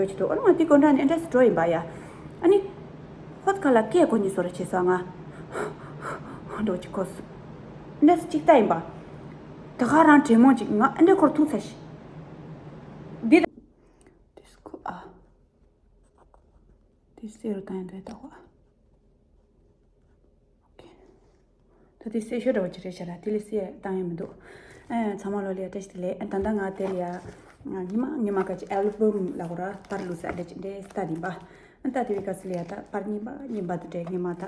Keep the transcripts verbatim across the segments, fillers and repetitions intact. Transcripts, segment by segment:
ཡོད་ཀྱི་འདུག་ཨ་ནི་ང་དེ་དགོན་གྲྭ་ནས་ཨེ་འདྲས་སུ་འགྲོ་ཡིན་པ་ཡ། ཨ་ནི་ཧོད་ཁ་ལ་སྐད་གོ་ཉི་སོ་ར་བྱེད་སོང་ང་། འགྲོ་གི་གོ་སོང་། ཨེ་འདྲས་སུ་ཅིག་ལྟ་ཡིན་པ། ད་ག་རང་དྲེད་མོང་ཅིག་ང་ཨེ་འདྲས་ཁོར་ཐུག་ཚར་ཤི། འདི་དེ་སུ་ཁུ་ཨ། དེ་སེ་རུ་བཏང་ཡིན་འདྲས་ད་གོ། ད་དེ་གསལ་ཤོས་འདྲ་བོ་ཅིག་རེད་ཤག་ར། དེ་ལས་གསལ་བཏང་ཡ་མི་འདུག་ཨ་ཚང་མ་ལོ་ལ་ཡ་བཀྲ་ཤིས་བདེ་ལེགས། ཨ་ད་ལྟ་ང་དེ་ལ་ཡ་ཉི་མ་ཉི་མ་ག་ཅིག་ཨལ་བུམ་ལ་གོ་ར་པར་བླུགས་ས་འདྲ་ཅིག་འདྲ་ལྟ་དེ་ཡིན་པ། ཨ་ལྟ་དེ་བའི་སྐབས་སུ་ལ་ཡ་ད་པར་རྙིང་པ་རྙིང་པ་དུ་འདྲ་ཉི་མ་ད་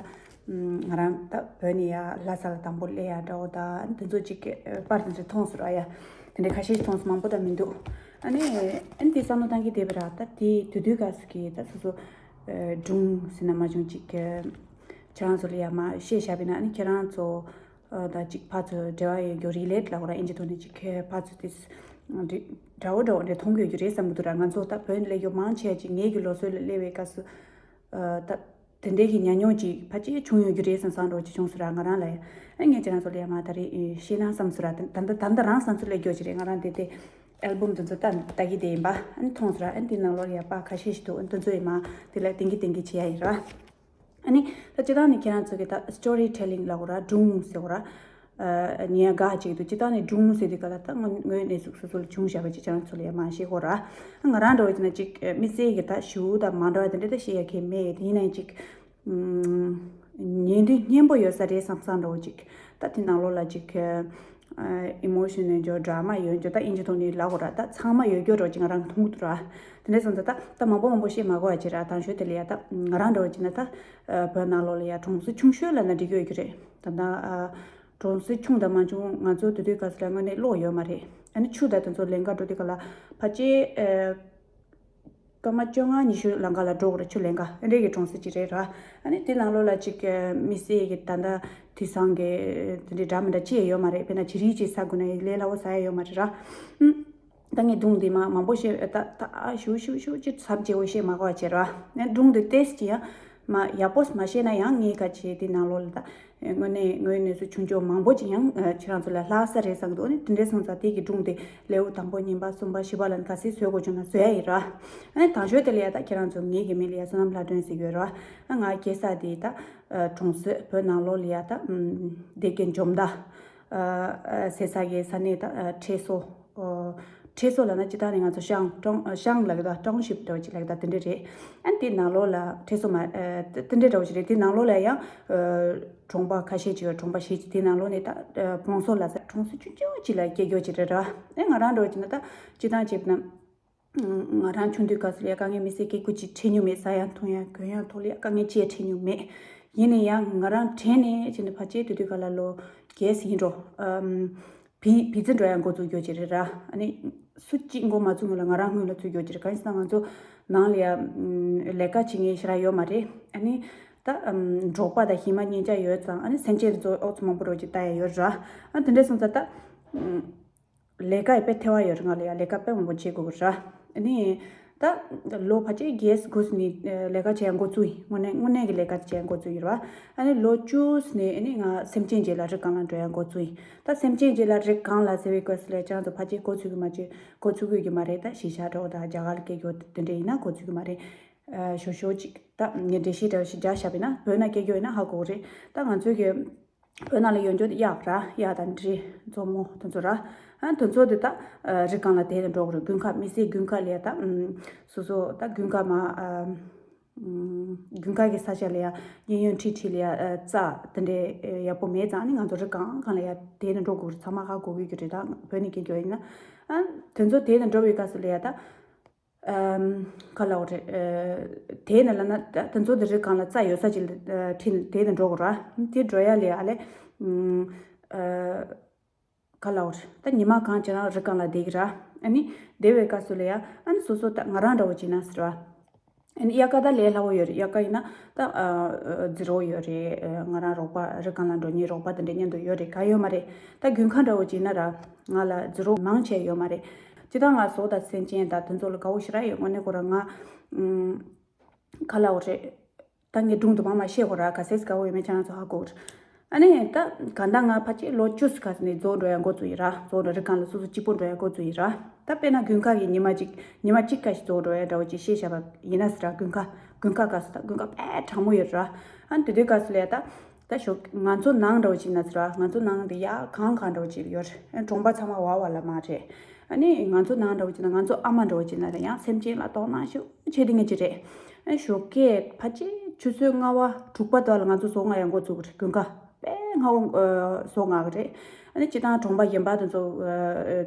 ང་རང་ད་བོད་ནས་ཡ་ལྷ་ས་ལ་དང་པོ་སླེབས་ཡ་འདྲ་བོ་ད་དེ་ཚོ་ཅིག་པར་དེ་ཚོ་མཐོང་སོང་ར་ཡ། དེ་འདྲ་ཁ་ཤས་ཤིག་མཐོང་སོང་མང་པོ་ད་མི་འདུག་ཨ་ནི་ཨ་ནི་དེ་བསམ་བློ་བཏང་གི་བསྡད་པ་ར། ད་དེ་དུས་དུས་སྐབས་སུ་གི་ད་སོ་སོ་སྒྲུང་ཟེར་ན་མ་བྱུང་ཅིག་ཁྱེད་རང་ཚོ་ལ་ཡ་མ་བཤད་བཞག་པ་ཡིན་ན་ཨ་ནི་ཁྱེད་རང་ཚོ་ད་ཅིག་ཕར་ཚུར་འབྲེལ་བ་ཡོད་རྒྱུ་relate་ལབ་དགོས་ར། ཨིན་ཇི་ཐོག་ནས་ཅིག་ཕར་ཚུར་དེ་འདྲ་བོ་འདྲ་བོ་འདྲ་མཐོང་གི་ཡོད་རྒྱུ་རེད་བསམ་གི་འདུག་ར། ང་ཚོ་ད་བོད་ནས་སླེབས་རྒྱུ་མང་ཆེ་ཅིག་ངེད་ཀྱི་ལོ་ཚོད་ལ་སླེབས་པའི་སྐབས་སུ་ད་དེ་འདྲའི་གི་ཉམས་མྱོང་ཅིག་ཕལ་ཆེར་བྱུང་ཡོད་རྒྱུ་རེད་བསམ་བསམ་འདྲ་བོ་ཅིག་བྱུང་སོང་ར། ང་རང་ལ་ཡ་ཨ་ངས་ཁྱེད་རང་ཚོ་ལ་ཡ་མ་ད་རེས་བཤད་ན་བསམ་སོང་ར། ད་ད་ད་ད་རང་བསམ་ཚུལ་ལས་སྐྱོ་ཅིག་རེད། ང་རང་དེ་དེ། ཨལ་བུམ་དེ་ཚོ་ལྟ་ལྟ་གི་དེ་ཡིན་པ། ཨ་ནི་མཐོང་སོང་ར། ཨ་ནི་དེ་ནང་ལོགས་ལ་ཡ་པར་ཁ་ཤས་ཤིག་འདུག་ཨ་ནི་དེ་ཚོ་ཡི་མ་དེ་ལ་ཏིང་གི་ཏིང་གི་བྱེད་ཡ་ཡིན་ར། ཨ་ནི་ད་སྤྱིར་བཏང་ནས་ཁྱེད་རང་ཚོ་གི་ད་story telling ལབ་དགོས་ར། སྒྲུང་ཟེར་དགོས་ར། ཨ་ཉེ་ཡ་དགའ་ཅིག་འདུག་སྤྱིར་བཏང་ནས་སྒྲུང་ཟེར་དུས་ག་ལ་ད་དངོས་དངོས་གནས་གཟུགས་སོ་སོ་ལ་བྱུང་བཞག་པ་ཅིག་ཁྱེད་རང་ཚོ་ལ་ཡ་མ་བཤད་དགོས་ར། ང་རང་འདྲ་བོ་ཅིག་ན་ཅིག་དམིགས་བསལ་གི་ད་ཞུ་ད་མ་འདྲ་བ་དེ་འདྲ་ད་བཤད་ཡ་གལ་མེད། དེ་ཡིན་ན་ཅིག་ཉན་དུས་སྙན་པོ་ཡོད་ས་རེད་བསམ་བསམ་འདྲ་བོ་ཅིག་ད་དེ་ནང་ལོགས་ལ་ཅིག་emotion ཡོད་འཇོག drama ཡོད་འཇོག་ད་ཨིན་ཇི་ཐོག་ནས་ལབ་དགོས་ར། ད་ཚང་མ་ཡོད་རྒྱུ་འདྲ་བོ་ཅིག་ང་རང་མཐོང་གི་འདུག་ར། དེ་འདྲ་སོང་ཙང་ད་ད་མང་པོ་མང་པོ་བཤད་མ་དགོས་པ་ཅིག་ར། དང་ཤོས་དེ་ལ་ཡ་ད་ང་རང་འདྲ་བོ་ཅིག་ན་ད་བོད་ནང་ལོགས་ལ་ཡ་གྲོང་གསེབ་ཆུང་ཤོས་ལབ་ན་འགྲིག་གི་ཡོད་ཀྱི་རེད། ད་ད་གྲོང་གསེབ་ཆུང་དང་མ་ཆུང་ང་ཚོ་དེ་དུས་སྐབས་སུ་ལ་དངོས་གནས་གློག་ཡོད་མ་རེད། ཨ་ནི་ཆུ་ད་དེ་ཚོ་ལེན་ག་འགྲོ་དུས་ག་ལ་ཕལ་ཆེར། སྐར་མ་བཅོ་ལྔ་ཉི་ཤུ་ལམ་ཁ་ལ་འགྲོ་དགོས་རེད། ཆུ་ལེན་ག་ཨེ་འདྲས་ཀྱི་གྲོང་གསེབ་ཅིག་རེད་ར། ཨ་ནི་དེ་ནང་ལོགས་ལ་ཅིག་དམིགས་བསལ་གྱི་ད་ལྟ་དུས་སང་གི་དེ་འདྲའི་འདྲ་མི་འདྲ་ཅི་ཡང་ཡོད་མ་རེད། དཔེར་ན་བྱི་རིལ་ཅིག་ཟ་དགོས་ན་ཡང་ལས་སླ་བོ་ཟ་ཡ་ཡོད་མ་རེད་ར། ཨུམ། ད་ངས་སྒྲུང་འདི་མ་མང་པོ་བཤད་ད་ད་ཨ་ཞུ་ཞུ་ཞུ་ཅིག་ཚབ་བྱེད་འོ་བཤད་མ་དགོས་པ་བྱེད་ར། ཨ་སྒྲུང་འདི་ཏོག་ཙམ་ཅིག་ཡང་མ་ཡག་པོ་མ་བཤད་ན་ཡང་ངས་ག་ཅི་དེ་ནང་ལོགས་ལ་ད། དངོས་གནས་དངོས་གནས་སུ་ཆུང་ཆུང་མང་པོ་ཅིག་ཡང་ཁྱེད་རང་ཚོ་ལ་ལྷག་ས་རེད་བསམ་གི་འདུག་ཨ་ནི་དེ་འདྲའི་སོང་ཙང་དེ་གི་སྒྲུང་དེ་ལེའུ་དང་པོ་གཉིས་པ་གསུམ་པ་བཞི་པ་ལ་ག་ཚད་བཟོ་དགོས་བྱུང་ན་བཟོ་ཡ་ཡིན་ར། ཨ་ནི་དང་ཤོས་དེ་ལ་ཡ་ད་ཁྱེད་རང་ཚོ་ངེད་ཀྱི་མིང་ལ་ཡ་བསོད་ནམས་ལྷ་སྒྲོན་ཟེར་གྱི་ཡོད་ར། ཨ་ང་སྐྱེས་ས་དེ་ད་གྲོང་གསེབ་བོད་ནང་ལོགས་ལ་ཡ་ད་སྡེ་དགེ་འཇོ་མདའ་ཟེར་ས་གི་ས་གནས་ད་ཁྲེ་སོ། ཁྲེ་སོ་ལབ་ན་སྤྱིར་བཏང་ནས་ང་ཚོ་ཤང་ཀྲོང་ཤང་ལབ་ཀྱི་འདུག་ཀྲོང་ཤིབ་འདྲ་བོ་ཅིག་ལབ་ཀྱི་འདུག་དེ་འདྲ་རེད། ཨ་ནི་དེ་ནང་ལོགས་ལ་ཁྲེ་སོ་མ་དེ་འདྲ་འདྲ་བོ་ཅིག་རེད། དེ་ནང་ལོགས་ལ་ཡང་གྲོང་པ་ཁ་ཤས་ཅིག་ཡོད། གྲོང་པ་ཞེ་ཅིག་དེ་ནང་ལོགས་ནས་ད་བོང་སོ་ལབ་ས་གྲོང་གསེབ་ཆུང་ཆུང་ཅིག་ལ་སྐྱེས་རྒྱུ་ཅིག་རེད་ར། ཨ་ང་རང་འདྲ་བོ་ཅིག་ན་ད་སྤྱིར་བཏང་བྱས་པ་ན་ང་རང་ཆུང་དུས་སྐབས་སུ་ལ་ཡ་དཀའ་ངལ་དམིགས་བསལ་སྐྱེ་དགུ་ཅིག་འཕྲད་མྱོང་མེད། ཟ་ཡ་འཐུང་ཡ་གོན་ཡ་ཐོག་ལ་ཡ་དཀའ་ངལ་ཅི་ཡང་འཕྲད་མྱོང་མེད། ཡིན་ན་ཡང་ང་རང་དྲན་ནས་ཅི་འདྲ་ཕལ་ཆེར་དེ་དུས་སྐབས་ལ་ལོ་རྒས་ཟིན་འགྲོ། བི་བི་ཛི་འགྲོ་ཡ་འགོ་བཙུགས་རྒྱུ་ཅིག་རེད་ར། ཨ་ནི་སུ་གཅིག་མགོ་མ་བཙུགས་སྔོན་ལ་ང་རང་སྔོན་ལ་བཙུགས་རྒྱུ་ཅིག་རེད། གང་ཡིན་ཟེར་ན་ང་ཚོ་ནང་ལ་ཡ་ལས་ཀ་བྱེད་མཁན་ཞེ་དྲག་ཡོད་མ་རེད། ཨ་ནི་ད་འབྲོག་པ་དང་ཤིང་མ་གཉིས་ཆ་ཡོད་ཙང་ཨ་ནི་སེམས་ཅན་དེ་ཚོ་ཨོ་ཚོ་མང་པོ་རོགས་ཀྱི་ལྟ་ཡ་ཡོད་ར། ཨ་དེ་འདྲ་སོང་ཙང་ད་ལས་ཀ་ཡི་དཔེ་ཐེ་བ་ཡོད་རེད། ང་ལ་ཡ་ལས་ཀ་དཔེ་མང་པོ་བྱེད་དགོས་ར། ཨ་ནི་ད་ལོ་ཕལ་ཆེར་བརྒྱད་དགུ་ནས་ལས་ཀ་བྱེད་ཡ་འགོ་བཙུགས་ཡིན། དངོས་གནས་དངོས་གནས་ཀྱི་ལས་ཀ་བྱེད་ཡ་འགོ་བཙུགས་ཡིན་ར། ཨ་ནི་ལོ་བཅུ་ནས་ཨ་ནི་ང་སེམས་ཅན་རྗེས་ལ་རི་སྒང་ལ་འགྲོ་ཡ་འགོ་བཙུགས་ཡིན། ད་སེམས་ཅན་རྗེས་ལ་རི་སྒང་ལ་ཟེར་བའི་སྐབས་སུ་ལས་ཅང་ཚོ་ཕལ་ཆེར་འགོ་ཚུགས་ཀྱི་མ་བྱེད། འགོ་ཚུགས་དགོས་ཀྱི་མ་རེད། ད་གཞིས་ཆགས་འདྲ་བོ་དང་རྒྱ་གར་སྐད་སྐྱོ་དེ་འདྲ་ཡིན་ན་འགོ་ཚུགས་ཀྱི་མ་རེད། ཞོ་ཞོ་ཅིག་ད་ངས་འགྲེལ་བཤད་འདྲ་བོ་ཞིག་རྒྱག་བཞག་པ་ཡིན་ན་བོད་ན་སྐད་སྐྱོ་ཡིན་ན་ཧ་གོ་གི་རེད། ད་ང་ཚོའི་གི་བོད་ནང་ལ་ཡོད་འཇོག་དེ་གཡག་ར། གཡག་དང་འབྲི་མཛོ་མོ་དེ་ཚོ་ར། ཨ་དེ་ཚོ་དེ་ད་རི་སྒང་ལ་དེད་ནས་འགྲོ་གི་རེད། དགུན་ཁ་དམིགས་བསལ་དགུན་ཁ་ལ་ཡ་ད་སོ་སོ་ད་དགུན་ཁ་མ་དགུན་ཁ་གི་ས་ཆ་ལ་ཡ་གཡས་གཡོན་འཁྲིས་འཁྲིས་ལ་ཡ་རྩྭ་དེ་འདྲའི་ཡག་པོ་མེད་ཙང་ཨ་ནི་ང་ཚོ་རི་སྒང་སྒང་ལ་ཡ་དེད་ནས་འགྲོ་དགོས་རེད། ཚང་མ་ཧ་གོ་གི་ཡོད་རེད། ད་བོད་ནས་སྐད་སྐྱོ་ཡིན་ན་ཨ་དེ་ཚོ་དེད་ནས་འགྲོ་བའི་སྐབས་སུ་ལ་ཡ་ད་ག་ལབ་དགོས་རེད། དེད་ནས་ལབ་ན་ད་དེ་ཚོ་དེ་རི་སྒང་ལ་རྩྭ་ཡོད་ས་ཅིག་ལ་ཁྲིད་ནས་དེད་ནས་འགྲོ་དགོས་ར། དེ་འགྲོ་ཡ་ལ་ཡ་ཨ་ལས། ག་ལབ་དགོས་རེད། ད་ཉི་མ་གང་བྱས་ན་རི་སྒང་ལ་བསྡད་ཀྱི་ར། ཨ་ནི་བསྡད་པའི་སྐབས་སུ་ལ་ཡ་ཨ་ནི་སོ་སོ་ད་ང་རང་འདྲ་བོ་བྱས་ན་ཟེར་བ། ཨ་ནི་དབྱར་ཁ་ད་ལས་སླ་བོ་ཡོད་རེད། དབྱར་ཁ་ཡིན་ན་ད་ཨ་ཨ་ཛི་རོ་ཡོད་རེད། ང་རང་རོགས་པ་རི་སྒང་ལ་འགྲོ་མཁན་རོགས་པ་དེ་འདྲ་མཉམ་དུ་ཡོད་རེད། ག་ཡོད་མ་རེད། ད་དགུན་ཁ་འདྲ་བོ་བྱས་ན་ར་ང་ལ་ཛི་རོ་མང་ཆེ་ཡོད་མ་རེད། སྤྱིར་བཏང་ང་ཟོག་དང་སེམས་ཅན་དང་དེ་ཚོ་ལ་དགའ་བོ་ཞེ་དྲག་ཡོད། དངོས་གནས་ཁོ་རང་ང་ཨ་ག་ལབ་དགོས་རེད། ད་ངས་སྒྲུང་དུ་མ་མ་བཤད་གོ་ར། ག་ཚད་དགའ་བོ་ཡོད་མེད་ཁྱེད་རང་ཚོ་ཧ་གོ་ར། ཨ་ནི་ད་ག་ད་ང་ཕལ་ཆེར་ལོ་བཅུ་ཙམ་ག་ནས་རྫོགས་འགྲོ་ཡ་འགོ་བཙུགས་ཡིན་ར། རྫོགས་འགྲོ་རི་སྒང་ལ་སོ་སོ་གཅིག་པུ་འགྲོ་ཡ་འགོ་བཙུགས་ཡིན་ར། ད་དཔེར་ན་དགུན་ཁ་གི་ཉི་མ་གཅིག་ཉི་མ་གཅིག་ཁ་ཞིག་རྫོགས་འགྲོ་ཡ་འདྲ་བོ་ཅིག་བཤད་བཞག་པ་ཡིན་ན་ཟེར་ར། དགུན་ཁ་དགུན་ཁ་སྐབས་སུ་ད་དགུན་ཁ་དཔེ་གྲང་མོ་ཡོད་ར། ཨ་ནི་དེ་དུས་སྐབས་སུ་ལ་ཡ་ད་ད་ཞོགས་ང་ཚོ་ནང་འདྲ་བོ་ཅིག་ན་ཟེར་ར། ང་ཚོ་ནང་དེ་ཡ་གང་གང་འདྲ་བོ་ཅིག་ཡོད་རེད། ཨ་གྲོང་པ་ཚང་མ་བར་བར་ལ་མ་རེད། ཨ་ནི་ང་ཚོ་ནང་འདྲ་བོ་ཅིག་ན་ང་ཚོ་ཨ་མ་འདྲ་བོ་ཅིག་ན་རེད། ཡང་སེམས་ཅན་ལ་དོ་སྣང་ཤུགས་ཆེ་དེ་ངེས་ཅིག་རེད། ཨ་ཞོགས་ཀས་ཕལ་ཆེར་ཆུ་ཚོད་ལྔ་པ་དྲུག་པ་དག་ལ་ང་ཚོ་ཟོག་རྔ་ཡ་འགོ་བཙུགས་རེད། དགུན་ཁ་དཔེ་སྔ་བོ་ཨ་ཟོག་རྔ་གི་རེད། ཨ་ནི་སྤྱི་བཏང་གྲོང་པ་གཞན་པ་དེ་ཚོ་ཨ་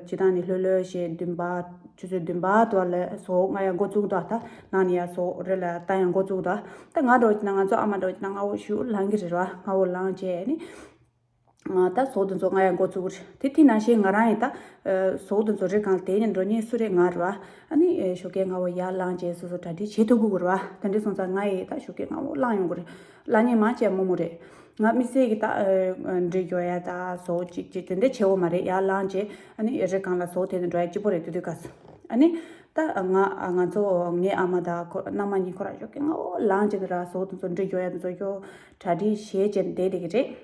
སྤྱི་བཏང་ནི་ལྷོད་ལྷོད་བྱས་བདུན་པ་ཆུ་ཚོད་བདུན་པ་དུ་བ་ལ་ཟོག་རྔ་ཡ་འགོ་བཙུགས་དོ། ད་ནང་ནས་ཡ་ཟོག་རི་ལ་བཏང་ཡ་འགོ་བཙུགས་དོ། ད་ང་འདྲ་བོ་ཅིག་ན་ང་ཚོ་ཨ་མ་འདྲ་བོ་ཅིག་ན་སྔ་བོ་ཞུ་ལངས་གི་རེད་བ། སྔ་བོ་ལངས་བྱས་ནི་ཨ་ད་ཟོག་དེ་ཚོ་རྔ་ཡ་འགོ་བཙུགས་རེད། དེ་དེ་ནང་བཞིན་ང་རང་ཡིན་ད་ཨ་ཟོག་དེ་ཚོ་རི་སྒང་དེད་ནས་འགྲོ་མཁན་སུ་རེད། ང་རེད་བ། ཨ་ནི་ཨ་ཞོགས་ཀས་སྔ་བོ་ཡར་ལངས་བྱས་སོ་སོ་གྲ་སྒྲིག་བྱེད་ཐུབ་དགོས་རེད་བ། དེ་འདྲ་སོང་ཙང་ང་ཡིས་ད་ཞོགས་ཀས་སྔ་བོ་ལངས་ཡོང་གི་རེད། ལངས་མཁན་མང་ཆེ་བ་རྨོ་མོ་རེད། ང་དམིགས་བསལ་གྱི་ད་ཨ་འབྲས་རྒྱོ་ཡ་ད་ཟོག་ཅིག་ཅིག་དེ་འདྲ་བྱེད་འོ་མ་རེད། ཡར་ལངས་བྱས་ཨ་ནི་རི་སྒང་ལ་ཟོག་དེད་ནས་འགྲོ་ཡ་གཅིག་པོ་རེད། དེ་དུས་སྐབས་སུ་ཨ་ནི་ད་ང་ང་ཚོ་ངའི་ཨ་མ་དང་ཁོ་མནའ་མ་གཉིས་ཁོ་རང་ཞོགས་ཀས་སྔ་བོ་ལངས་བྱས་ནས་ར་ཟོག་དེ་ཚོ་འབྲས་རྒྱོ་ཡ་དེ་ཚོ་ཞོགས་གྲ་སྒྲིག་བྱས་བྱས་ནས་བསྡད་བསྡད་ཀྱི་རེད།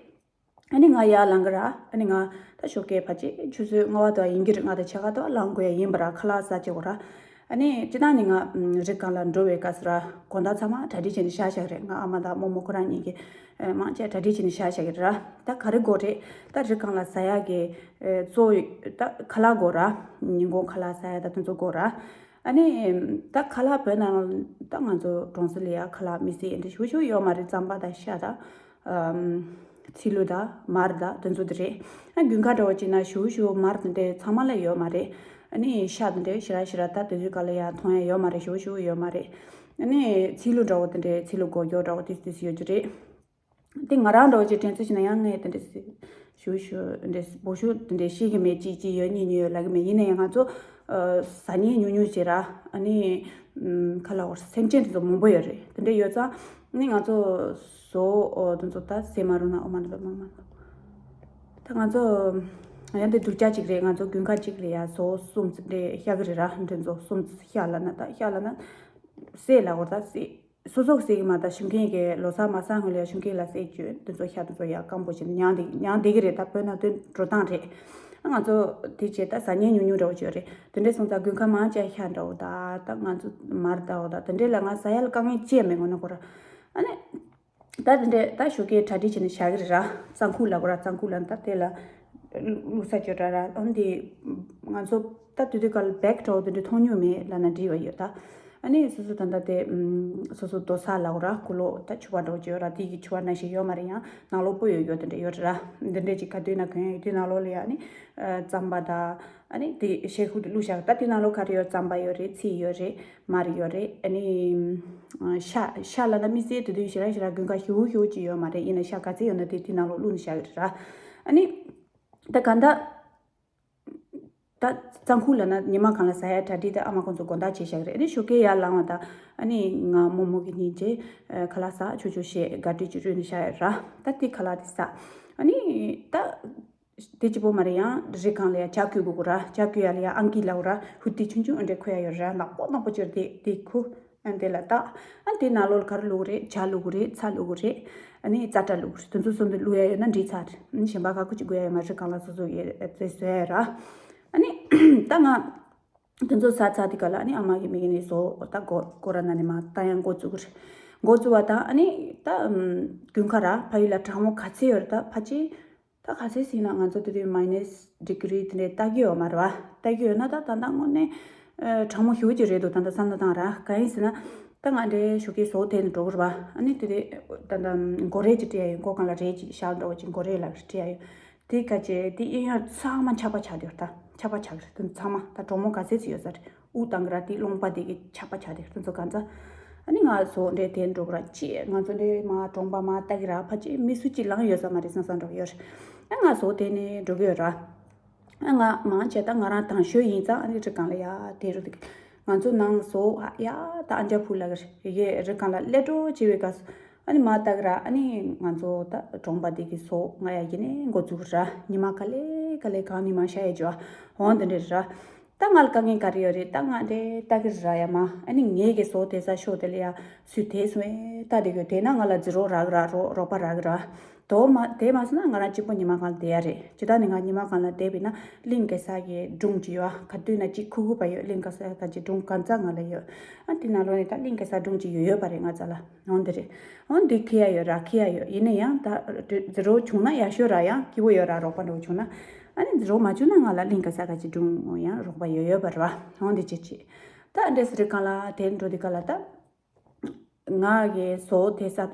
ཨ་ནི་ང་ཡར་ལངས་གི་ར། ཨ་ནི་ང་ད་ཞོགས་ཀས་ཕལ་ཆེར་ཆུ་ཚོད་ལྔ་པ་དུ་བ་ཡིན་གྱི་རེད། ལྔ་དང་ཕྱེད་ཀ་དུ་བ་ལངས་དགོས་ཡ་ཡིན་པ་ར། ཁ་ལག་ཟ་བྱེད་དགོས་ར། ཨ་ནི་སྤྱི་བཏང་ནི་ང་རི་སྒང་ལ་འགྲོ་བའི་སྐབས་སུ་ར་དགོང་དག་ཚང་མ་གྲ་སྒྲིག་བྱས་ནས་བཞག་བཞག་གི་རེད། ང་ཨ་མ་དང་རྨོ་མོ་ཁོ་རང་གཉིས་ཀྱིས་ཨ་མང་ཆེ་གྲ་སྒྲིག་བྱས་ནས་བཞག་བཞག་གི་རེད་ར། ད་ག་རེ་དགོས་རེད། ད་རི་སྒང་ལ་ཟ་ཡ་གི་ཨ་གཙོ་བོ་ད་ཁ་ལག་དགོས་ར། ཉིན་གུང་ཁ་ལག་ཟ་ཡ་ད་དེ་ཚོ་དགོས་ར། ཨ་ནི་ད་ཁ་ལག་བོད་ནང་ལ་ད་ང་ཚོ་གྲོང་གསེབ་ལ་ཡ་ཁ་ལག་དམིགས་བསལ་འདི་ཞུ་ཞུ་ཡོད་མ་རེད། རྩམ་པ་དང་ཤ་དང་ཨམ་ཚིལ་ལུ་དང་མར་དང་དེ་ཚོ་དེ་རེད། ཨ་དགུན་ཁ་འདྲ་བོ་ཅིག་ན་ཞུ་ཞུ་མར་དེ་འདྲ་ཚང་མ་ལ་ཡོད་མ་རེད། ཨ་ནི་ཤ་དེ་འདྲ་ཞེ་དྲག་ཞེ་དྲག་ད་དེ་དུས་སྐབས་ལ་ཡ་མཐོང་ཡ་ཡོད་མ་རེད། ཞུ་ཞུ་ཡོད་མ་རེད། ཨ་ནི་ཚིལ་ལུ་འདྲ་བོ་དེ་འདྲ་ཚིལ་ལུ་སྒོག་སྐྱོག་འདྲ་བོ་དེ་དེ་ཡོད་རྒྱུ་རེད། དེ་ང་རང་འདྲ་བོ་ཅིག་དྲན་ཚོད་བྱས་ན་ཡང་ངས་དེ་འདྲ་ཞུ་ཞུ་འདྲ་བོ་ཞུ་དེ་འདྲ་ཤེས་ཀྱི་མེད། ཅིག་ཅིག་ཡོད་གཉིས་གཉིས་ཡོད་ལབ་ཀྱི་མེད། ཡིན་ན་ཡང་ང་ཚོ་ཨ་ཟ་མཁན་ཉུང་ཉུང་བྱས་ར། ཨ་ནི་ཨམ་ཁ་ལག་འོ་སེམས་ཅན་དེ་ཚོ་མང་པོ་ཡོད་རེད། དེ་འདྲ་ཡོད་ཙང་ནི་ང་ཚོ་བཟོ་འོ་དེ་ཚོ་ད་ཟས་མ་རུང་ན་འོ་མ་འདི་མ་མ་ད་ང་ཚོ་ཡང་དེ་སྡུག་ཅག་ཅིག་རེད། ང་ཚོ་དགུན་ཁ་ཅིག་ལ་ཡ་བཟོ་གསུམ་འདྲ་ཤ་གི་རེད་ར། འདི་ཚོ་གསུམ་ཤ་ལབ་ན་ད་ཤ་ལབ་ན་བསད་ལབ་འོ་ད་བསད། སོ་སོ་གི་ཟས་ཀྱི་མ་གཏོགས་ཞིང་ཁའི་གི་ལོ་གསར་མ་སང་སྔོན་ལ་ཞིང་ཁའི་ལ་ཟས་བཅུད་འདི་ཚོ་ཤ་འདི་ཚོ་ཡག་སྐམ་པོ་བྱས་ནས་མྱང་འདི་མྱང་འདི་གི་རེད། ད་བོད་ནང་དོན་འགྲོ་སྟངས་རེད། ང་ཚོ་དེ་བྱས་ད་ཟ་མཁན་ཉུང་ཉུང་འདྲ་བོ་བྱས་རེད། དེ་འདྲས་སོང་ཙང་དགུན་ཁ་མང་ཆེ་ཤ་འདྲ་བོ་ད་ད་ང་ཚོ་མར་འདྲ་བོ་ད་དེ་འདྲས་ལ་ང་ཟ་ཡ་ལ་དཀའ་ངལ་ཅི་ཡང་མེད་ངོ་ན་ཁོ་ར། ཨ་ནི་ད་དེ་འདྲས་ད་ཞོགས་ཀས་གྲ་སྒྲིག་བྱས་ནས་བཞག་གི་རེད་ར། གཙང་ཁུག་ལ་གོ་ར། གཙང་ཁུག་ལ་ད་དེ་ལ་བླུགས་ས་བཅོས་འདྲ་ར། ཨ་ནི་དེ་ང་ཚོ་ད་དུས་དུས་སྐབས་ལ་བེག་འདྲ་བོ་དེ་འདྲས་མཐོང་མྱོང་མེད་ལབ་ན་འགྲིག་པ་ཡོད་ད། ཨ་ནི་སོ་སོ་ད་ལྟ་དེ་ཨམ་སོ་སོ་རྡོ་ས་ལ་འོ་ར་ཀུ་ལོ་ད་ཕྱུ་པ་འདྲ་བོ་ཅིག་ཡོད་ར། དེ་གི་ཕྱུ་པ་ནང་བཞིན་ཡོད་མ་རེད། ཡང་ནང་ལོགས་སྤོས་ཡོད་ཡོད་དེ་འདྲ་ཡོད་ར། འདི་འདྲས་ཅིག་ག་དུས་ན་གོན་ཡོད་དེ་ནང་ལོགས་ལ་ཡ་ཨ་ནི་ཨ་རྩམ་པ་དང་ཨ་ནི་དེ་ཤེལ་ཁུག་དེ་བླུགས་བཞག་ད་དེ་ནང་ལོགས་ག་རེ་ཡོད། རྩམ་པ་ཡོད་རེད། ཚིལ་ཡོད་རེད། མར་ཡོད་རེད། ཨ་ནི་ཨ་ཤ་ཤ་ལབ་ན་དམིགས་བསལ་དེ་དུས་ཞེ་དྲག་ཞེ་དྲག་དགུན་ཁ་ཞེ་པོ་ཞེ་པོ་ཅིག་ཡོད་མ་རེད། ཡིན་ན་ཤ་ག་ཚད་ཡོད་ན་དེ་དེ་ནང་ལོགས་བླུགས་ནས་བཞག་གི་རེད་ར། ཨ་ནི་ད་གང་ལྟར། ད་གཙང་ཁུག་ལབ་ན་ཉི་མ་གང་ལ་ཟ་ཡ་གྲ་སྒྲིག་དེ་ཨ་མ་ཁོང་ཚོ་དགོང་དག་བྱས་བཞག་གི་རེད། ཨ་ནི་ཞོགས་ཀས་ཡར་ལངས་པ་དང་ཨ་ནི་ང་རྨོ་མོ་གི་གཉིས་ཀྱིས་ཨ་ཁ་ལག་ཟ་ཆོག་ཆོག་བྱས་ག་དུས་ཅིག་བསྲོས་ནས་བཞག་ཡོད་ར། ད་དེ་ཁ་ལག་དེ་ཟ། ཨ་ནི་ད་དེ་གཅིག་པོ་མ་རེད། ཡང་རི་སྒང་ལ་ཡ་ཇ་བསྐོལ་དགོས་ར། ཇ་བསྐོལ་ཡ་ལ་ཡ་ཨང་ཀི་ལབ་ར། ཧུ་ཏི་ཆུང་ཆུང་འདྲ་ཁུར་ཡ་ཡོད་ར། ནག་པོ་ནག་པོ་ཅིག་རེད། དེ་དེ་ཁུར། ཨ་དེ་ལ་བཏགས། ཨ་དེ་ནང་ལོགས་ལ་ག་རེ་བླུགས་རེད། ཇ་བླུགས་རེད། ཚྭ་བླུགས་རེད། ཨ་ནི་ཙ་ཏྲ་བླུགས་རེད། དེ་ཚོ་གསུམ་དེ་བླུགས་ཡ་ཡོད་ན་འགྲིག་ཚར་རེད། ཨ་ནི་གཞན་པ་ག་གུ་ཅིག་དགོས་ཡ་ཡོད་མ་རེད། གང་ལ་སོ་སོ་ཡོད་རེད། བཟོས་བཟོས་ཡ་ཡོད་ར། ཨ་ནི་ད་ང་དེ་ཚོ་ཟ་ཚར་དེ་ག་ལ་ཨ་ནི་ཨ་མ་གི་མིག་ནས་བཟོ་ད་སྒོ་སྒོ་ར་ནང་ནས་མར་བཏང་ཡ་འགོ་བཙུགས་རེད། འགོ་བཙུགས་པ་དང་ཨ་ནི་ད་དགུན་ཁ་ར་ཕ་ཡུལ་ལ་གྲང་མོ་ག་ཚད་ཡོད་རེད། ད་ཕལ་ཆེར། ད་ག་ཚད་ཟིན་ན་ང་ཚོ་དེ་དུས་མའི་ནས་ཌི་གི་རི་དེ་འདྲས་ལྟ་གི་ཡོད་མ་རེད་བ། ལྟ་གི་ཡོད་ན་ད་ད་ལྟ་དངོས་གནས་ཨ་གྲང་མོ་ཞེ་པོ་ཅིག་རེད་འདུག་ད་ལྟ་བསམ་བློ་བཏང་ར། གང་ཡིན་ཟེར་ན་ད་ང་འདྲའི་ཞོགས་ཀས་ཟོག་དེད་ནས་འགྲོ་གི་རེད་བ། ཨ་ནི་དེ་དུས་ད་ལྟ་མགོ་རས་ཅིག་སྤྲད་ཡ་ཡོད། མགོ་སྒང་ལ་རས་ཅིག་ཤར་འདྲ་བོ་ཅིག་མགོ་རས་ལབ་རེད་སྤྲད་ཡ་ཡོད། དེ་ག་ཅེ་དེ་གཡས་གཡོན་ཚང་མ་ཆག་པ་ཆག་དེ་ད་ཆག་པ་ཆག་གི་རེད། དེ་ཚང་མ་ད་གྲོགས་མོ་ག་ཚད་ཅིག་ཡོད་ས་རེད། དབུགས་བཏང་གི་ར། དེ་རློན་པ་དེ་གི་ཆག་པ་ཆག་དེ་དེ་ཚོ་གང་ཚ། ཨ་ནི་ང་ཟོག་འདྲས་དེད་འགྲོ་གི་ར། ཅེས་ང་ཚོ་འདྲས་མ་གྲོང་པ་མ་ལྟ་གི་ར། ཕལ་ཆེར་མི་སུ་གཅིག་ལངས་ཡོད་ས་མ་རེད་བསམ་བསམ་འགྲོ་གི་ཡོད་རེད། ཨ་ང་ཟོག་དེད་ནས་འགྲོ་གི་ཡོད་ར། ཨ་ང་མང་ཆེ་ད་ང་རང་དང་ཤོས་ཡིན་ཙང་ཨ་ནི་རི་སྒང་ལ་ཡ་དེད་འགྲོ་དེ་གི། ང་ཚོ་ནང་ཟོག་ཨ་ཡ་ད་ཨ་འཇའ་ཕུ་ལ་གི་རེད། ཡེ་རི་སྒང་ལ་སླེབས་འགྲོ་བྱེད་པའི་སྐབས་སུ་ཨ་ནི་མ་ལྟ་གི་ར། ཨ་ནི་ང་ཚོ་ད་གྲོང་པ་དེ་གི་ཟོག་ང་ཡ་ཡིན་ནས་འགོ་བཙུགས་གི་ར། ཉི་མ་ག་ལེ་ག་ལེ་གང་ཉི་མ་ཤ་ཡ་ཇོ་འོང་དེ་འདྲས་ར། ད་ང་ལ་དཀའ་ངལ་ག་རེ་ཡོད་རེད། ད་ང་དེ་ལྟ་གི་ར་ཡ་མ། ཨ་ནི་ངའི་གི་བཟོ་དེ་ས་ཤོག་དེ་ལ་ཡ་སུས་དེ་སོང་ཨེ་ལྟ་དེ་གི་དེ་ན་ང་ལ་ཛི་རོ་རག་ར་རོ་རོགས་པ་རག་གི་ར། དོ་མ་དེ་མ་སོང་ན་ང་རང་གཅིག་པོ་ཉི་མ་གང་ལ་བསྡད་ཡ་རེད། ཇི་ལྟར་ནི་ང་ཉི་མ་གང་ལ་བསྡད་པས་ན་གླིང་གེ་སར་གི་སྒྲུང་ཅིག་ཡོད་ཨ། ག་དུས་ན་གཅིག་ཁུག་ཁུག་པ་ཡོད། གླིང་གེ་སར་ག་ཅིག་སྒྲུང་གང་ཙག་ང་ལ་ཡོད་ཨ། དེ་ནང་ལོགས་ནས་ད་གླིང་གེ་སར་སྒྲུང་ཅིག་ཡོད་ཡོད་པ་རེད་ང་རྩ་ལ། འོང་དེ་རེད། འོང་འདི་ཁེ་ཡ་ཡོད་ར་ཁེ་ཡ་ཡོད། ཡིན་ན་ཡང་ད་ཛི་རོ་བྱུང་ན་ཡག་ཤོས་ར་ཡང་སྐྱིད་པོ་ཡོད་ར། རོགས་པ་འགྲོ་བྱུང་ན། ཨ་ནི་ཛི་རོ་མ་བྱུང་ན་ང་ལ་གླིང་གེ་སར་ག་ཅིག་སྒྲུང་ཡང་རོགས་པ་ཡོད་ཡོད་པ་ར། འོང་འདི་ཅི་ཅི། ད་འདྲེ་སི་རི་གང་ལ་དེ་འགྲོ་དེ་ག་ལ་ད། ང་གི་བཟོ་དེ་ས་ཨ་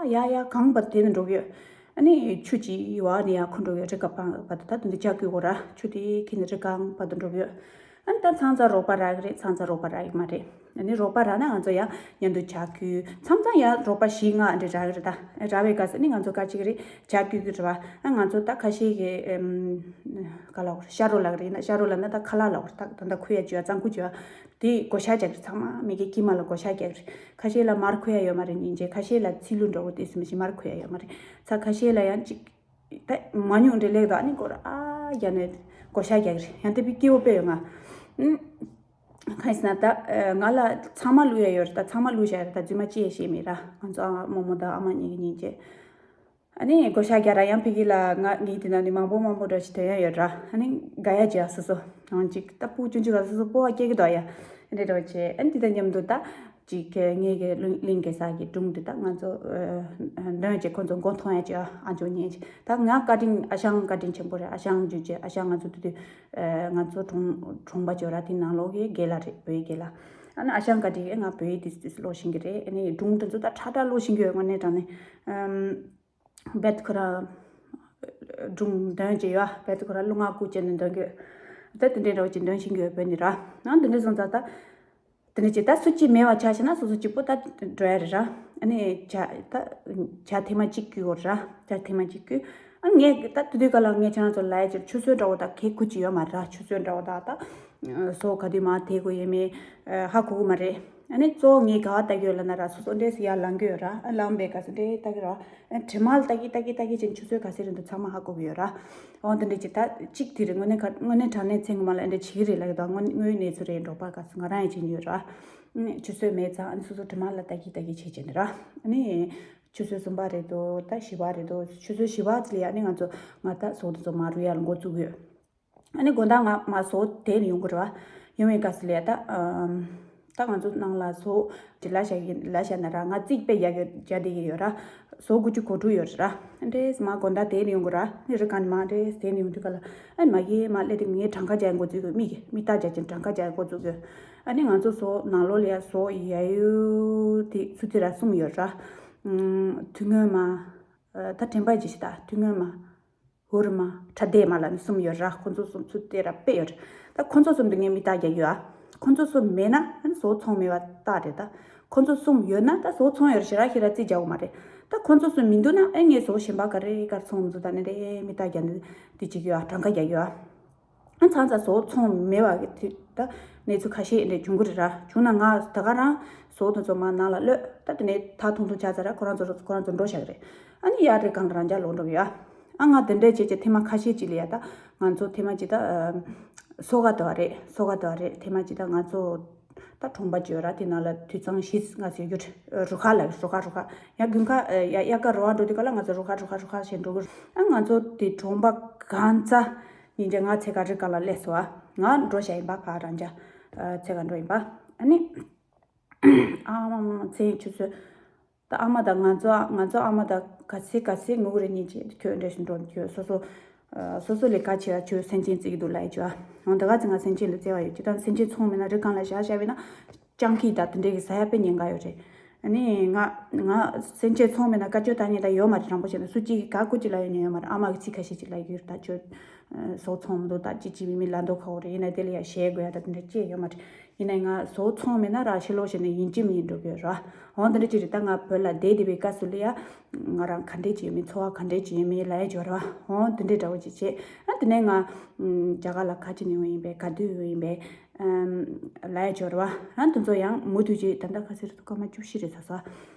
ཡ་ཡ་གང་བར་དེ་ནས་འགྲོ་གི་ཡོད། ཨ་ནི་ཆུ་ཅིག་བ་ནི་ཡ་ཁོ་འགྲོ་གི་ཡོད། རི་ག་པང་བར་དུ་ད་དུང་འདི་ཇ་གི་གོ་ར་ཆུ་དེ་ཁྱི་ནི་རི་གང་བར་དུ་འགྲོ་གི་ཡོད། ཨ་ནི་ད་ཚང་ཚ་རོགས་པ་རག་གི་རེད། ཚང་ཚ་རོགས་པ་རག་གི་མ་རེད། ཨ་ནི་རོགས་པ་རག་ན་ང་ཚོ་ཡང་མཉམ་དུ་ཇ་གི་མཚམས་མཚམས་ཡང་རོགས་པ་བཞི་ལྔ་འདྲ་རག་གི་རེད། ད་རག་པའི་སྐབས་སུ་ནི་ང་ཚོ་ཀ་ཅིག་རེད་ཇ་གི་གི་རེད་བ། ཨ་ང་ཚོ་ད་ཁ་ཤས་ཀྱི་ཨམ་ག་ལ་བར་ཤ་རོ་ལག་རེད་ན་ཤ་རོ་ལག་ན་ད་ཁ་ལག་ལ་བར་ད་ད་ད་ཁུ་ཡ་ཅུ་ཡ་གཙང་ཁུ་ཅུ་ཡ། དེ་བགོ་བཤའ་རྒྱག་གི་རེད། ཚང་མ་མི་གི་དཀྱིལ་མ་ལ་བགོ་བཤའ་རྒྱག་གི་རེད། ཁ་ཤས་ལ་མར་ཁུ་ཡ་ཡོད་མ་རེད། སྙིང་རྗེ་ཁ་ཤས་ལ་ཚིལ་ལུ་འགྲོ་གི་དེ་སུ་མི་ཤེས་མར་ཁུ་ཡ་ཡོད་མ་རེད། ཚ་ཁ་ཤས་ལ་ཡང་ཅིག་ད་མ་ཉུང་འདྲེ་ལེགས་དང་ཨ་ནི་སྐོར་ཨ་རྒྱ་ནས་བགོ་བཤའ་རྒྱག་གི་རེད། ཡང་དེ་བི་སྐྱེ་བོ་དཔེ་ཡོད་ང་། ཨུམ། གང་ཡིན་ཟེར་ན་ད་ང་ལ་ཚང་མ་བླུག་ཡ་ཡོད་རེད། ད་ཚང་མ་བླུག་བཞག་རེད། ད་རྫུན་མ་ཅི་ཡ་བཤད་མེད་ར། ང་ཚོ་ཨ་རྨོ་མོ་དང་ཨ་མ་གཉིས་ཀྱི་སྙིང་རྗེ། ཨ་ནི་བགོ་བཤའ་རྒྱག་ར་ཡང་ཕ་གི་ལ་ང་ངའི་དེ་ན་ནི་མང་པོ་མང་པོ་འདྲ་ཞིག་དོན་ཡ་ཡོད་ར། ཨ་ནི་དགའ་ཡ་བྱས་སོ་སོ་ནང་ཅིག་ད་སྤུ་ཆུང་ཆུང་ག་སོ་སོ་སྤོ་བ་སྐྱེ་གི་འདུག་ཡ། ཨ་འདྲ་འདྲ་བྱས་ཨ་ནི་དེ་དང་མཉམ་དུ་ད་ཅིག་ངེད་ཀྱི་གླིང་གེ་སར་གྱི་སྒྲུང་འདི་ད་ང་ཚོ་འདོན་བྱས་ཁོ་ཚོ་མགོ་མཐོང་ཡ་བྱས་ཨ་འཇོག་ཉན་བྱས་ད་ང་བཀའ་དྲིན་ཨ་ཞང་བཀའ་དྲིན་ཆེན་པོ་རེད། ཨ་ཞང་འཇུ་བྱས་ཨ་ཞང་ང་ཚོ་དུ་དུ་ང་ཚོ་གྲོང་གྲོང་པ་བྱས་ར་དེ་ནང་ལོགས་ཀྱི་རྒན་ལགས་རེད། བོད་ཡིག་རྒན་ལགས། ཨ་ནི་ཨ་ཞང་བཀའ་དྲིན་ང་བོད་ཡིག་དུ་དུ་ཀློག་ཤེས་ཀྱི་རེད། ཨ་ནི་སྒྲུང་དེ་ཚོ་ད་ཁྲ་ཁྲ་ཀློག་ཤེས་ཀྱི་ཡོད། དངོས་གནས་དྲང་གནས། རྦད་ཁོ་རང་སྒྲུང་འདོན་གྱི་ཡོད། རྦད་ཁོ་རང་གླུ་ངག་རྐུ་བྱས་ནས་འདོན་གྱི་ཡོད། ད་དེ་འདྲའི་འདྲ་བོ་ཅིག་འདོན་ཤེས་ཀྱི་ཡོད། བོད་ནི་ར་ནང་དེ་འདྲའི་སོང་ཙང་ད་དེ་འདྲ་ཅིག་ད་སུ་གཅིག་མེད་པ་ཆ་བཞག་ན་སོ་སོ་གཅིག་པོ་ད་འགྲོ་ཡ་རེད་ར། ཨ་ནི་ཇ་ད་ཇ་ཐེངས་མ་གཅིག་བསྐོལ་དགོས་རེད་ར། ཇ་ཐེངས་མ་གཅིག་བསྐོལ། ཨ་ངས་ད་དེ་དུས་ག་ལ་ངས་ཁྱེད་རང་ཚོ་ལ་ཡ་ཅིག་ཆུ་ཚོད་འདྲ་བོ་ད་གེ་ཁུ་ཅིག་ཡོད་མ་རེད་ར། ཆུ་ཚོད་འདྲ་བོ་ད་ད་སོ་ག་དུས་མ་དེ་དགོས་ཡོད་མེད་ཧ་གོ་གི་མ་རེད། ཨ་ནི་གཙོ་བོ་ངས་ག་བ་ལྟ་གི་ཡོད་ལབ་ན་ར་སོ་སོ་འདྲེས་སུ་ཡར་ལངས་གི་ཡོད་ར། ཨ་ལངས་པའི་སྐབས་སུ་འདྲེ་ལྟ་གི་ར། ཨ་གྲིབ་མ་ལ་ལྟ་གི་ལྟ་གི་ལྟ་གི་ཅན་ཆུ་ཚོད་ག་ཚོད་རེད་འདུག་ཚང་མ་ཧ་གོ་གི་ཡོད་ར། འོ་འདི་འདྲ་ཅིག་ད་གཅིག་དེ་རེད། དངོས་གནས་ག་དངོས་གནས་དྲང་གནས་མཚན་གི་མ་ལ་འདྲ་བྱེད་ཀྱི་རེད་ལབ་གི་འདུག་དངོས་དངོས་གནས་ཚུལ་རེད། འབྲོག་པ་ག་ཚོད་ང་རང་ཡང་བྱེད་ཀྱི་ཡོད་ར། ཨ་ནི་ཆུ་ཚོད་མེད་ཙང་ཨ་ནི་སོ་སོ་གྲིབ་མ་ལ་ལྟ་གི་ལྟ་གི་བྱེད་ཀྱི་འདི་ར། ཨ་ནི་ཆུ་ཚོད་གསུམ་པ་རེད་འདུག་ད་བཞི་པ་རེད་འདུག་ཆུ་ཚོད་བཞི་པ་ཙམ་ལ་ཡ་ཨ་ནི་ང་ཚོ་ང་ད་ཟོག་དེ་ཚོ་མ་རུ་ཡར་འགོ་བཙུགས་ཡོད། ཨ་ནི་དགོང་དག་ང་མ་ཟོག་དེད་ནས་ཡོང་གི་རེད་བ། ཡོང་བའི་སྐབས་སུ་ལས་ད་ཨམ། ད་ང་ཚོ་ནང་ལ་ཟོག་དེ་ལ་བཞག་གི་ལ་བཞག་ན་ར་ང་རྩིས་དཔེ་རྒྱག་གི་རྒྱག་བསྡད་ཀྱི་ཡོད་ར། ཟོག་དགུ་བཅུ་གོ་དྲུག་ཡོད་རེད་ར། འདྲེས་མ་དགོང་དག་དེད་ནས་ཡོང་གི་ར། ནི་རི་གང་ནས་མ་འདྲེས་དེད་ནས་ཡོང་དུས་ག་ལ་ཨ་ནི་མ་གིས་མ་སླེབས་དུས་ངས་གྲངས་ཀ་རྒྱག་འགོ་བཙུགས་གི་མིག་གིས་མིག་རྟགས་རྒྱག་ཅིང་གྲངས་ཀ་རྒྱག་འགོ་བཙུགས་གི། ཨ་ནི་ང་ཚོ་ཟོག་ནང་ལོགས་ལ་ཡ་ཟོག་ཡ་ཡུ་དེ་ཚུར་དེ་ར་གསུམ་ཡོད་ར། ཨམ། དུས་སྔོན་མ། ཨ་ད་དྲན་པ་ཅིག་ཤི་ད་དུས་སྔོན་མ། འུར་མ། ཁྲ་དེ་མ་ལ་ནི་གསུམ་ཡོད་ར། ཁོ་ཚོ་གསུམ་ཚུར་དེ་ར་དཔེ་ཡོད་རེད། ད་ཁོ་ཚོ་གསུམ་དུ་ངས་མིག་རྟགས་རྒྱག་ཡོད་ཨ། ཁོ་ཚོ་གསུམ་མེད་ན་ཨ་ནི་ཟོག་ཚོང་མེད་པ་རྟགས་རེད་ད། ཁོ་ཚོ་གསུམ་ཡོད་ན་ད་ཟོག་ཚོང་ཡོད་རེད་ཤི་ར་ཤི་ར་རྩིས་རྒྱག་གི་མ་རེད། ད་ཁོ་ཚོ་གསུམ་མི་འདུག་ན་ཨེ་ངས་ཟོག་གཞན་པ་ག་རེ་གར་ཚོང་མི་འདུག་ད་ནི་རེ་མིག་རྟགས་རྒྱག་ནི་དེ་གཅིག་ཡོད་ཨ། གྲངས་ཀ་རྒྱག་ཡོད་ཨ། ཨ་ཚང་ཚ་ཟོག་ཚོང་མེད་པ་གི་དུས་ད་གནས་ཚུལ་ཁ་ཤས་འདྲ་བྱུང་གི་རེད་ར། བྱུང་ན་ང་ད་ག་རང་ཟོག་དེ་ཚོ་མ་ནང་ལ་གློད་ད་དེ་ནས་ད་ཐུང་ཐུང་ཆགས་ཚར་ར། ཁོ་རང་ཚོ་ཁོ་རང་ཚོ་འགྲོ་བཞག་གི་རེད། ཨ་ནི་ཡར་རི་གང་རང་ཅག་ལོག་འགྲོ་གི་ཡོད་ཨ། ཨ་ང་དེ་འདྲས་བྱས་བྱས་ཐེངས་མ་ཁ་ཤས་ཅིག་ལ་ཡ་ད་ང་ཚོ་ཐེངས་མ་ཅིག་ད་ཨ་སོ་ག་དོ་རེད། སོ་ག་དོ་རེད། ཐེངས་མ་ཅིག་ད་ང་ཚོ་ད་གྲོང་པ་བརྗོད་ར་དེ་ནང་ལ་དུད་ཚང་བཞི་ལྔ་ཟེར་རྒྱུ་རེད། རུ་ཁག་ལ་རུ་ཁག་རུ་ཁག་ཡ་དགུན་ཁ་ཡ་དབྱར་ཁ་རུ་བ་འགྲོ་དུས་ག་ལ་ང་ཚོ་རུ་ཁག་རུ་ཁག་རུ་ཁག་བྱས་འགྲོ་གི་རེད། ཨ་ང་ཚོ་དེ་གྲོང་པ་གང་ཚ་ཉིན་རྒྱ་ང་ཚེ་ག་རི་ག་ལ་སླེབས་སོ་ཨ། ང་འགྲོ་བཞག་ཡིན་པ་ཕ་རང་ཅག་ཚེ་ག་འགྲོ་ཡིན་པ། ཨ་ནི་ཨ་མ་མ་མཚན་ཆུ་ཚོད། ད་ཨ་མ་དང་ང་ཚོ་ང་ཚོ་ཨ་མ་དང་ག་ཚེ་ག་ཚེ་ངུ་གི་རེད་ཉིན་གཅིག་ཁྱོད་འདྲ་ཞིག་འགྲོ་ཁྱོད་སོ་སོ། སོ་སོ་ལས་ཀ་བྱེད་ཡ་ཁྱོད་སེམས་ཅན་བརྩི་གི་འདུག་ལབ་ཡ་ཁྱོད་ཨ། འོང་ད་ག་ཚེ་ང་སེམས་ཅན་ལ་བརྩེ་བ་ཡོད་ཅི་ད་སེམས་ཅན་ཚོང་མེད་ན་རི་གང་ལ་བཞག་བཞག་བས་ན་སྤྱང་ཀི་ད་དེ་འདྲས་ཀྱི་ཟ་ཡ་དཔེ་ཉེན་ཁ་ཡོད་རེད། ཨ་ནི་ང་ང་སེམས་ཅན་ཚོང་མེད་ན་བཀའ་ཆོས་ད་ཉིན་ད་ཡོད་མ་རེད། དྲང་པོ་བཤད་ན་སུ་གཅིག་གིས་ག་སྐུ་གཅིག་ལ་ཡོད་ཉན་ཡོད་མ་རེད། ཨ་མ་གི་ཚིག་ཁ་ཤས་ཅིག་ལ་ཡོད་ད་ཁྱོད་ཟོག་ཚོང་མི་འདུག་ད་ཅི་ཅི་མི་མི་ལ་མདོ་ཁ་འོ་རེད། ཡིན་ན་དེ་ལ་ཡ་ཞེད་དགོས་ཡ་ད་དེ་འདྲ་ཅི་ཡོད་མ་རེད། ཡིན་ནའི་ང་ཟོག་ཚོང་མེད་ན་ར་ཕྱི་ལོགས་ཞིག་ནས་ཡིན་གཅིག་མིན་གཅིག་འགྲོ་གི་ཡོད་ར། འོ་འདི་འདྲ་ཅིག་རེད། ད་ང་བོད་ལ་བསྡད་བསྡད་པའི་སྐབས་སུ་ལ་ཡ། ང་རང་ག་འདྲས་ཅིག་ཡོད་མིན་འཚོ་བ་ག་འདྲས་ཅིག་ཡོད་མིན་ལབ་ཡ་འབྱོར་བ། འོ་འདི་འདྲས་འདྲ་བོ་ཅིག་བྱས། ཨ་དེ་ནས་ང་རྒྱ་གར་ལ་ག་ཅི་ནས་ཡོང་ཡིན་པས་ག་དུས་ཡོང་ཡིན་པས་ལབ་ཡ་འབྱོར་བ། ཨ་དེ་ཚོ་ཡང་མུ་མཐུད་ཅིག་ད་ལྟ་ག་ཚོད་རེད་འདུག་སྐར་མ་བཅུ་བཞི་རེད་ཟ་ས།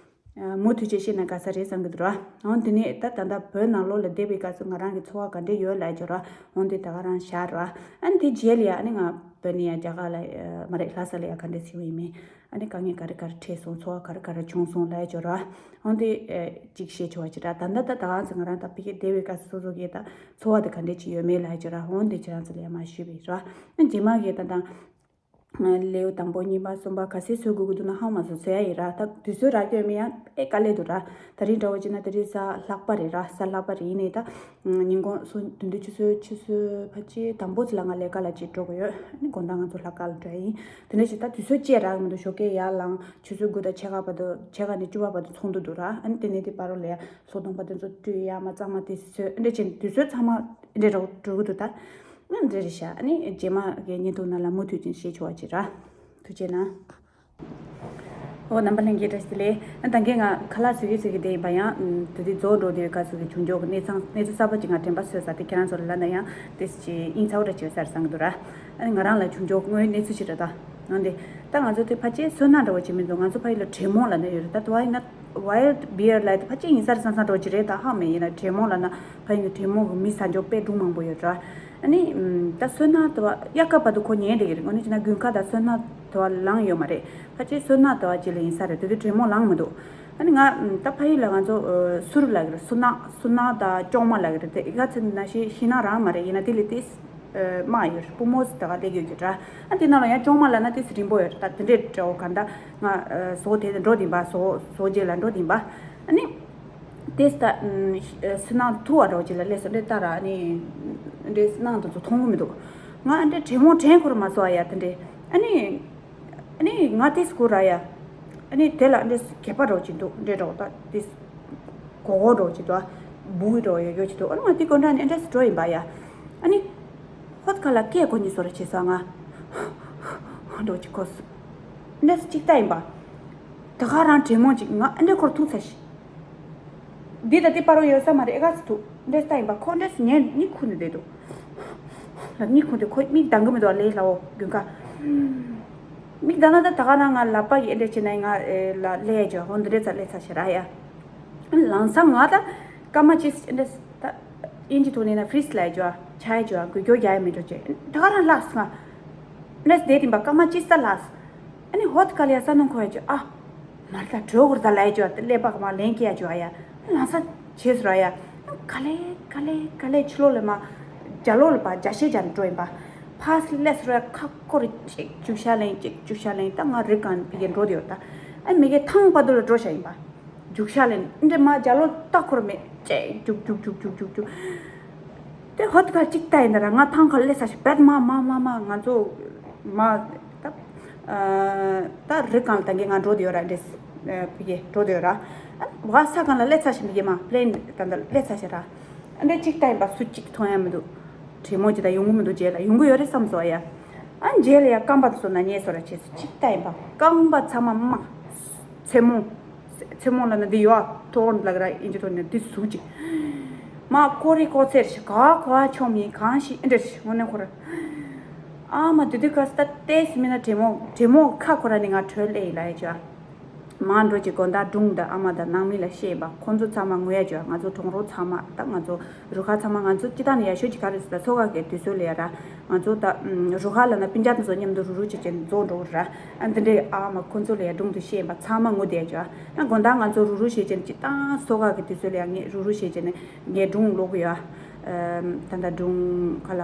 མུ་མཐུད་ཅིག་བཤད་ན་དགའ་ས་རེད་བསམ་གྱི་འདུག་ར། འོན་དེ་ནས་ད་ད་ལྟ་བོད་ནང་ལོགས་ལ་བསྡད་པའི་སྐབས་སུ་ང་རང་གི་འཚོ་བ་ག་འདྲས་ཡོད་ལབ་ཀྱི་ར། འོན་དེ་ད་ག་རང་བཞག་ར། ཨ་ནི་དེ་རྗེས་ལ་ཡ་ཨ་ནི་ང་བོད་ནས་ཡ་རྒྱ་གར་ལ་མ་རེད་ལྷ་ས་ལ་ཡ་ག་འདྲས་ཕྱིན་པ་ཡིན་མིན། ཨ་ནི་དཀའ་ངལ་ག་རེ་ག་རེ་འཕྲད་སོང་། འཚོ་བ་ག་རེ་ག་རེ་བྱུང་སོང་ལབ་ཀྱི་ར། འོན་དེ་ཅིག་བཤད་ཆོག་པ་ཅིག་ར། ད་ལྟ་ད་ད་ག་ཚོད་ང་རང་ད་ཕ་གིར་བསྡད་པའི་སྐབས་སུ་སོ་སོ་གི་ད་འཚོ་བ་དེ་ག་འདྲས་ཅིག་ཡོད་མེད་ལབ་ཀྱི་ར། འོན་དེ་ཁྱེད་རང་ཚོ་ལ་ཡ་མར་ཞུས་པ་ཡིན་ར། ཨ་ནི་རྗེས་མ་གི་ད་ད། ལེའུ་དང་པོ་གཉིས་པ་གསུམ་པ་ག་ཚོད་བཟོ་དགོས་ཀྱི་འདུག་ན་ཧ་མ་སོང་བཟོ་ཡ་ཡིན་ར། ད་དུས་ཚོད་རག་གི་ཡོད་མེད་ཡང་དཔེ་དཀའ་ལས་འདུག་ར། ད་རིང་འདྲ་བོ་བྱས་ན་ད་རིང་གཟའ་ལྷག་པ་རེད་ར། གཟའ་ལྷག་པ་རེད། ཡིན་ནའི་ད་ཉིན་གུང་སོ་བདུན་དུས་ཆུ་ཚོད་ཆུ་ཚོད་ཕལ་ཆེར་དང་པོ་ཙམ་ལ་ང་ལས་ཀ་ལ་ཅིག་འགྲོ་དགོས་ཡོད། ཨ་ནི་དགོང་དག་ང་ཚོ་ལྷག་དཀར་ལ་འགྲོ་ཡ་ཡིན། དེ་འདྲ་བྱས་ད་དུས་ཚོད་བཅད་རག་གི་མི་འདུག་ཞོགས་ཀས་ཡར་ལངས་ཆུ་ཚོད་དགུ་དང་ཕྱེད་ཀ་བར་དུ་ཕྱེད་ཀ་ནས་བཅུ་པ་བར་དུ་ཚོགས་འདུ་འདུག་ར། ཨ་ནི་དེ་ནས་དེ་བར་དུ་ལ་ཡ་ལྷོ་སྡོང་པ་དེ་ཚོ་སྤྲོད་ཡ་མ་གཙང་མ་དེ་ཚོ་ཨ་འདྲ་བྱས་ནས་དུས་ཚོད་ཚང་མ་འདྲ་འགྲོ་འགྲོ་གི་འདུག་ད། ཨ་འདྲ་རེད་ཤག་ཨ་ནི་རྗེས་མ་གི་བརྙན་ཐུང་ནང་ལ་མུ་མཐུད་ཅིག་བཤད་ཆོག་པ་ཅིག་ར། ཐུགས་རྗེ་གནང་། ཨོ་རྣམ་པ་ལྷན་རྒྱས་བཀྲ་ཤིས་བདེ་ལེགས། ཨ་ད་གིན་ང་ཁ་ལག་བཟོ་གི་བཟོ་གི་བསྡད་ཡིན་པ་ཡང་དེ་དུས་རྫོགས་འགྲོ་བསྡད་པའི་སྐབས་སུ་གི་བྱུང་ཆོག་གི་གནས་ཚང་གནས་ཚུལ་གསར་པ་ཅིག་ང་དྲན་པ་གསོས་ས་དེ་ཁྱེད་རང་ཚོ་ལ་ལབ་ན་ཡང་དེ་ཅིག་དབྱིངས་ཚ་བོ་འདྲ་བྱེད་ས་རེད་བསམ་གི་འདུག་ར། ཨ་ནི་ང་རང་ལ་བྱུང་ཆོག་དངོས་གནས་ཚུལ་ཞིག་རེད་ད། འོན་ཏེ། ད་ང་ཚོ་དེ་ཕལ་ཆེར་སོ་ན་འདྲ་བོ་ཅིག་མི་འདུག་ང་ཚོ་ཕ་ཡུལ་ལ་དྲེད་མོང་ལབ་ནི་ཡོད་རེད། ད་དུ་བ་ཡིན་ན་wild bear ལབ་དེ་ཕལ་ཆེར་ཡིན་ས་རེད་བསམ་བསམ་འདྲ་བོ་ཅིག་རེད། ད་ཧ་མེད། ཡིན་ན་དྲེད་མོང་ལབ་ན་ཕ་ཡུལ་གྱི་དྲེད་མོང་གི་མི་ཟ་འཇོག་དཔེ་སྒྲུང་མང་པོ་ཡོད་ར། ཨ་ནི་ད་སོ་ན་དུ་བ་དབྱར་ཁ་བར་དུ་ཁོ་ཉལ་བསྡད་ཀྱི་རེད། དངོས་གནས་བྱས་ན་དགུན་ཁ་དང་སོ་ན་དུ་བ་ལངས་ཡོད་མ་རེད། ཕལ་ཆེར་སོ་ན་དུ་བ་ཅིག་ལ་ཡིན་ས་རེད། དེ་དུས་དྲེད་མོང་ལངས་མི་འདུག་ཨ་ནི་ང་ད་ཕ་ཡུལ་ལ་ང་ཚོ་སུ་རུ་ལབ་ཀྱི་རེད། སུ་ན་སུ་ན་དང་ཅོང་མ་ལབ་ཀྱི་རེད། དེ་ག་ཚོད་ན་ཤི་ཤི་ན་རང་མ་རེད། ཡིན་ན་དེ་ལས་དེ། དམག་ཡོད་རེད། པུ་མོ་ཟེར་ད་ག་སླེབས་ཡོད་ཀྱི་འདྲ། ཨ་དེ་ནང་ལ་ཡང་ཅོང་མ་ལབ་ན་དེ་ཚོ་རིང་པོ་ཡོད་རེད། ད་དེ་འདྲའི་འདྲ་བོ་ག་འདྲ་ང་བཟོ་དེ་འགྲོ་དེ་འབའ་བཟོ་བཟོ་རྗེས་ལ་འགྲོ་དེ་འབའ། ཨ་ནི་དེ་ད་སི་ནང་ཐུ་བ་འདྲ་བོ་ཅིག་ལ་སླེབས་སོང་འདྲེ་ལྟ་ར། ཨ་ནི་འདྲེ་སི་ནང་དུ་ཚོ་མཐོང་གི་མི་འདུག་ང་འདྲེ་དྲེད་མོང་དྲན་ཁོ་ར་མ་སོ་ཨ་ཡ་དེ་འདྲེ། ཨ་ནི་ཨ་ནི་ང་དེ་སྐུ་ར་ཡ། ཨ་ནི་དེ་ལ་འདྲེ་སྒལ་པ་འདྲ་བོ་ཅིག་འདུག་འདྲེ་འདྲ་བོ་ད་དེ། གོ་གོ་འདྲ་བོ་ཅིག་འདུག་བུ་འདྲ་བོ་ཡོད་ཡོད་ཅིག་འདུག་ཨ་ནི་ང་དེ་གོ་འདྲ་ནི་ཨ་འདྲ་སི་འགྲོ་ཡིན་པ་ཡ། ཨ་ནི། ཧོད་ཁ་ལ་སྐད་གོ་ཉི་སོ་ར་བྱེད་ས་ང་། འདྲ་བོ་ཅིག་གོ་སོང་། ཨ་འདྲ་སི་ཅིག་ལྟ་ཡིན་པ། ད་ག་རང་དྲེད་མོང་ཅིག་ང་ཨ་འདྲ་ཁོར་ཐུག་ཚ་ཞིག་འདི་ད་དེ་པར་བ་ཡོད་ས་མ་རེད། ཨེ་ག་སི་ཐུག་འདྲ་སི་ལྟ་ཡིན་པ། ཁོ་འདྲ་སི་ཉན་གཉིད་ཁུག་ནས་བསྡད་འདུག་ལ་གཉིད་ཁུག་དེ་ཁོ་མིག་གདང་གི་མི་འདུག་ལས་སླ་བོ་དགུན་ཁ། མིག་གདང་ན་ད་ད་ག་རང་ང་ལབ་པ་ཡི་ཨ་འདྲ་བྱེད་ན་ཡི་ང་ལ་ལས་ཡ་ཅོ་ཧོན་འདི་འདྲ་ཚ་ལས་ཚ་ཞེ་ར་ཡ། ལང་ས་ང་ད་སྐར་མ་གཅིག་འདྲ་ད་ཨིན་ཇི་ཐོག་ནས་ན་ཕི་རིས་ལ་ཡ་ཅོ་ཆ་ཡ་ཅོ་འགུལ་སྐྱོད་རྒྱག་ཡ་མི་འགྲོ་ཅེ་ད་ག་རང་ལགས་ང་འདྲ་སི་བསྡད་དིན་པ་སྐར་མ་གཅིག་ས་ལགས། ཨ་ནི་ཧོད་ཀ་ལ་ཡ་ས་ནང་ཁོ་ཡ་ཅོ་ཨ། མར་ད་གྲོད་ཁོར་ད་ལ་ཡ་ཅོ་ཨ་ད་ཀླད་པ་ག་མ་ལེན་ཀི་ཡ་ཅོ་ཨ་ཡ། ལང་ས་བྱེད་སོ་ར་ཡ། ག་ལེ་ག་ལེ་ག་ལེ་ཕྱི་ལོགས་ལ་མ། རྒྱ་ལོགས་ལ་པ་རྒྱ་ཤེས་རྒྱ་འགྲོ་ཡིན་པ། ཕ་སི་ལས་སོ་ར་ཁ་སྐོར་གཅིག་བཅུག་ཤ་ལེན་གཅིག་བཅུག་ཤ་ལེན་ད་ང་རི་གང་ཕི་གེ་འགྲོ་དེ་ཡོད་ད། ཨ་མི་གེ་ཐང་པ་དུ་ལ་འགྲོ་ཤ་ཡིན་པ། རྒྱུག་ཤ་ལེན་འདྲེ་མ་རྒྱ་ལོ་ལྟ་འཁོར་མེད་ཅེས་རྒྱུག་རྒྱུག་རྒྱུག་རྒྱུག་རྒྱུག་རྒྱུག་དེ་ཧོད་ཀ་ཅིག་ལྟ་ཡིན་ད་ར་ང་ཐང་ཁ་ལས་ས་ཞིག་བད་མ་མ་མ་མ་ང་ཚོ་མ་ད་ད་རི་གང་ལ་ད་གེ་ང་འགྲོ་དེ་ཡོད་ར་འདྲེ་ཕི་གེ་འགྲོ་དེ་ཡོད་ར་བ་ས་གང་ལ་ལས་ས་ཞིག་མི་གེ་མ་པི་ལེན་ད་ད་ལས་ས་ཞིག་ར་འདྲེ་ཅིག་ལྟ་ཡིན་པ་སུ་གཅིག་མཐོང་ཡ་མི་འདུག་དྲེད་མོང་ཅིག་ད་ཡོང་གི་མི་འདུག་རྗེས་ལ་ཡོང་གི་ཡོད་རེད་བསམ་སོ་ཡ་ཨ་རྗེས་ལ་ཡ་རྐང་པ་དུ་སོ་ན་ཉེས་སོ་ར་བྱས་སུ་ཅིག་ལྟ་ཡིན་པ་རྐང་པ་ཚང་མ་མ་མཚན་མོ། མཚན་མོ་ལ་ན་འདི་ཡོད་ཐོག་ལ་ག་ར་ཨིན་ཇི་ཐོག་ནས་འདི་ཟུག་ཅིག་མ་ཀོ་རི་ཀོ་ཚེར་ཞིག་ག་ག་ཆོ་མི་གང་ཞིག་ཨིན་འདྲ་ཞིག་ངོ་ནས་ཁོ་ར། ཨ་མ་དུ་དུ་ག་ས་ད་ཏེ་སི་མི་ན་དྲེད་མོ་དྲེད་མོ་ཁ་ཁོ་ར་ནི་ང་གྲོལ་ལེ་ཡི་ལ་ཡི་ཅོ། མ་འགྲོ་ཅིག་དགོན་བདག་སྒྲུང་དང་ཨ་མ་དང་ནང་མི་ལ་བཤད་པ་ཁོ་ཚོ་ཚང་མ་ངུ་ཡ་ཅོ། ང་ཚོ་གྲོང་རོགས་ཚང་མ་ད་ང་ཚོ་རུ་ཁག་ཚང་མ་ང་ཚོ་སྤྱི་བཏང་ནས་ཡ་ཤོད་ཅིག་ག་རེ་ཟེར་ད་ཚོ་ག་གི་དུས་ཚོད་ལ་ཡ་ར། ང་ཚོ་ད་རུ་ཁག་ལ་ན་སྤུན་ཀྱག་དེ་ཚོ་མཉམ་དུ་རུ་རུ་བྱེད་ཀྱིན་རྫོགས་འགྲོ་གི་ར། ཨ་འདི་འདྲའི་ཨ་མ་ཁོ་ཚོ་ལ་ཡ་སྒྲུང་དུ་བཤད་པ་ཚང་མ་ངུ་བསྡད་ཀྱོ། ཨ་དགོང་དག་ང་ཚོ་རུ་རུ་བྱེད་ཀྱིན་སྤྱི་བཏང་སོ་ག་གི་དུས་ཚོད་ལ་ཡ་ངས་རུ་རུ་བྱེད་ཀྱིན་ངས་སྒྲུང་ཀློག་གི་ཡོད། ཨ་ད་ད་སྒྲུང་ག་ལ་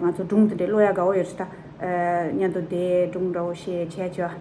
ང་ཚོ་སྒྲུང་དེ་འདྲའི་ཀློག་ཡ་དགའ་བོ་ཡོད་རེད་ད། མཉམ་དུ་བསྡད་སྒྲུང་འདྲ་བོ་བཤད་བྱས་ཀྱོ།